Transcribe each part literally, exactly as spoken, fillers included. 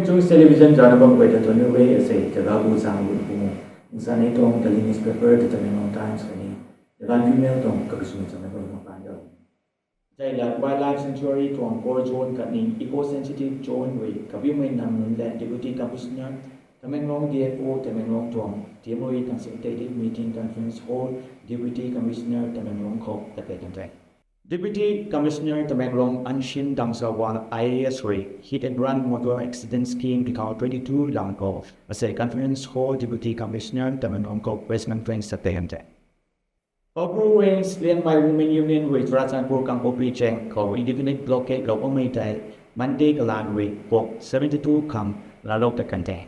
Chung News Television zana bam guay ta tuni wei asei jaga bu zang bu bu. Zani tuang daily newspaper The Tamenglong Times kani, the Tamenglong Times tuang kapi sumei zana bam bam pan dau. Zai la wildlife sanctuary tuang core zone khatni eco-sensitive zone rui kabiumei nam nunc le Deputy Commissioner Tamenglong, D F O Tamenglong tuang team rui tang sing tei di meeting conference hall Deputy Commissioner Tamenglong khou tat tei kan tei. Deputy Commissioner Tamenglong Anshin Damsawal I A S rui Hit and Run Motor Accident Scheme two thousand twenty-two lam khou asei conference hall Deputy Commissioner Tamenglong khou press conference tat tei kan tei. Pabru Range Liangmai Women Union rui Churachandpur Kangpokpi cheng khou indefinite blockade lou bammei tei Monday kalan rui kok seventy two khang laalou tat kan tei.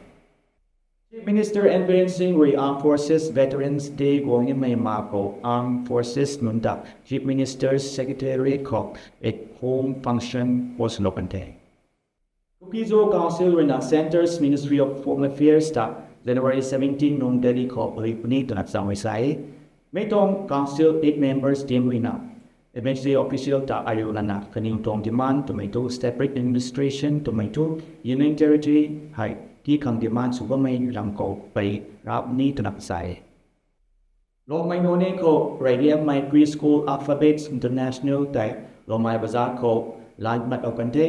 Chief Minister N Biren Singh rui Armed Forces Veterans Day guang nimei ma khou Armed Forces nunc ta Chief Minister's Secretary khou at home function host lou kan tei. Kuki-Zo Council ruina Centre's Ministry of Home Affairs ta January seventeen nung Delhi khou rui puni twna chamei sa e. Mi tuang Council eight members team ruina administrative official ta ariu lana kaniw tuang demand twmei thu separate administration twmei thu Union Territory hei tii khang demand sw bammei lam khou pei rap ni twna sa e. Longmei Noney khou reyliangmei Preschool Alphabets International tei Longmei Bazar khou lan pat lou kan the.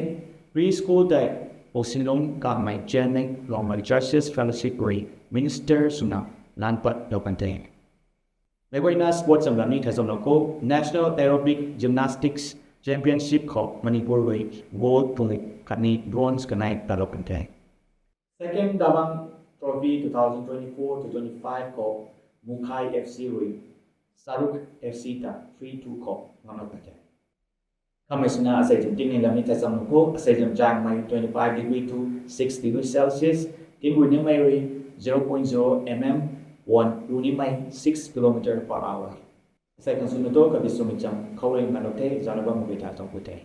Preschool tei Pousinlung Kamei Chairman Longmei Churches Fellowship rui Minister swna lan pat lou kan the. Meic guayna sports zam lam ni thai zam lou khou National Aerobic Gymnastics Championship khou Manipur rui gold pung khatni bronze kanei ta lou kan the. Second Damang Trophy two thousand twenty-four to twenty-five khou Mukhai F C rui Saruk F C ta three two khou ngamlou kan the. Kamei swna asei zam tingni lam ni thai zam lou khou asei zam changmei twenty-five degree to six degree Celsius, tingui nimei rui zero point zero mm, puan lu nimei six kilometer per hour. Asei khang swna tu kapi sumei cham khou rui ngalou the, zana bam mui ta tang ku the.